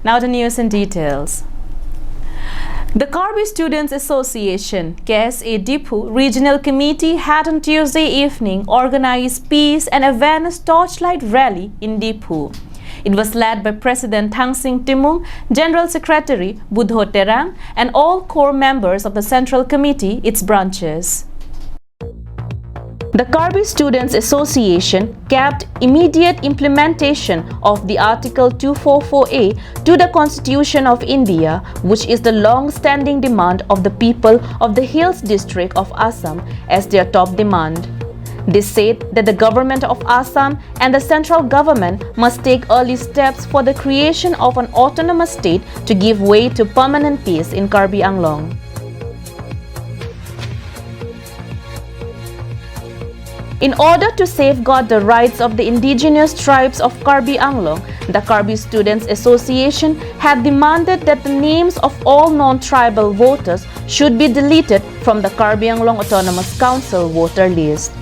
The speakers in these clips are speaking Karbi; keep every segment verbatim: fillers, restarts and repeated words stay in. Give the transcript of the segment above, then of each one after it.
Now the news in details. The Karbi Students Association, K S A Diphu Regional Committee had on Tuesday evening organized peace and awareness torchlight rally in Diphu. It was led by President Thangsing Timung, General Secretary Budho Terang, and all core members of the Central Committee, its branches. The Karbi Students Association kept immediate implementation of the Article two four four A to the Constitution of India, which is the long-standing demand of the people of the Hills District of Assam, as their top demand. They said that the government of Assam and the central government must take early steps for the creation of an autonomous state to give way to permanent peace in Karbi Anglong. In order to safeguard the rights of the indigenous tribes of Karbi Anglong, the Karbi Students Association had demanded that the names of all non-tribal voters should be deleted from the Karbi Anglong Autonomous Council voter list.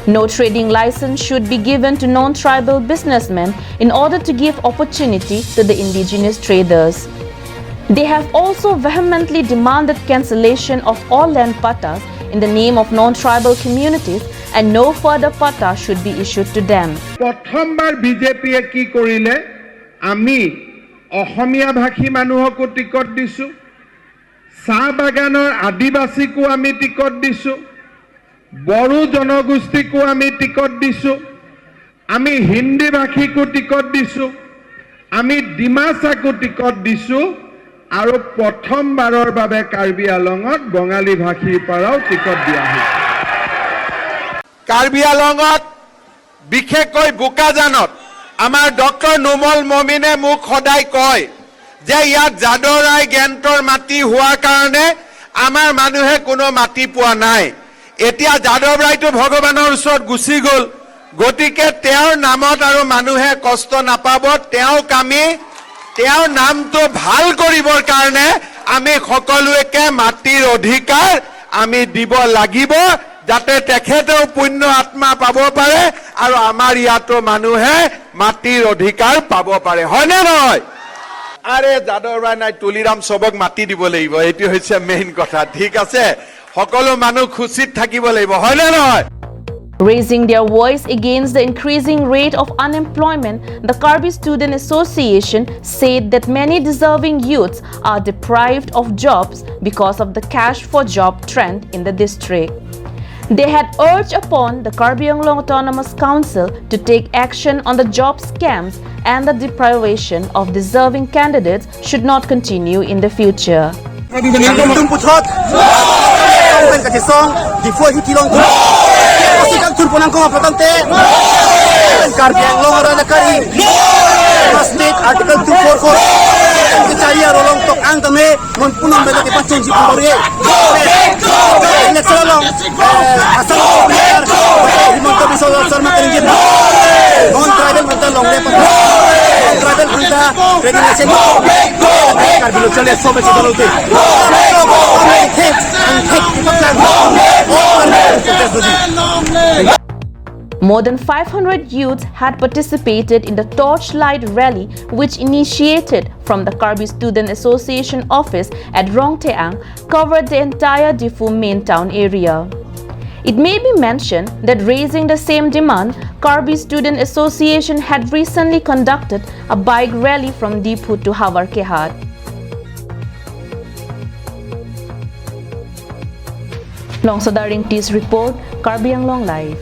No trading license should be given to non-tribal businessmen in order to give opportunity to the indigenous traders. They have also vehemently demanded cancellation of all land pattas in the name of non-tribal communities, and no further patta should be issued to them. প্ৰথমবাৰ বিজেপিয়ে কি কৰিলে? আমি অসমীয়া ভাষী মানুহকো টিকট দিছো, চাহ বাগানৰ আদিবাসীকো আমি টিকট দিছো, বড়ো জনগোষ্ঠীকো আমি টিকট দিছো, আমি হিন্দী ভাষীকো টিকট দিছো, আমি ডিমাচাকো টিকট দিছো আৰু প্ৰথমবাৰৰ বাবে কাৰ্বি আলঙত বঙালী ভাষীৰ পৰাও টিকট দিয়া হৈছে। কাৰ্বি আলঙত বিশেষকৈ বোকাজানত আমাৰ ডক্টৰ নুমল মমিনে মোক সদায় কয় যে ইয়াত যাদৱ ৰায় গেণ্টৰ মাটি হোৱাৰ কাৰণে আমাৰ মানুহে কোনো মাটি পোৱা নাই। এতিয়া যাদৱ ৰায়টো ভগৱানৰ ওচৰত গুচি গ'ল, গতিকে তেওঁৰ নামত আৰু মানুহে কষ্ট নাপাব। তেওঁক আমি, তেওঁৰ নামটো ভাল কৰিবৰ কাৰণে আমি সকলোৱে মাটিৰ অধিকাৰ আমি দিব লাগিব, যাতে তেখেতেও পুণ্য আত্মা পাব পাৰে আৰু আমাৰ ইয়াতো মানুহে মাটিৰ অধিকাৰ পাব পাৰে, হয়নে নহয়? আৰে যাদৱ ৰায় নাই, তুলিৰাম সবক মাটি দিব লাগিব, এইটো হৈছে মেইন কথা। ঠিক আছে, সকলো মানুহ খুচিত থাকিব লাগিব, হয়নে নহয়? Raising their voice against the increasing rate of unemployment, the Karbi Student Association said that many deserving youths are deprived of jobs because of the cash for job trend in the district. They had urged upon the Karbi Anglong Autonomous Council to take action on the job scams and the deprivation of deserving candidates should not continue in the future. Tum puthot, pen kachisong, Diphu ahithi along tum. Kasi kang thur ponang kong apatang te. Karbi Anglong arat akari. State Article two four four. Kachari arlo along tok ang tame, non punang bela ke pachon ji pore. Next along. Assam Himanta Biswa Sarma Teringit. Non tribal bhanta longle pata. Non tribal bhanta trading license. Karbi lo chale sobe chalo te. More than five hundred youths had participated in the torchlight rally, which initiated from the Karbi Student Association office at Rongtheang, covered the entire Diphu main town area. It may be mentioned that, raising the same demand, Karbi Student Association had recently conducted a bike rally from Diphu to Howraghat. Longsoda Ringti's report, Karbi Anglong Live.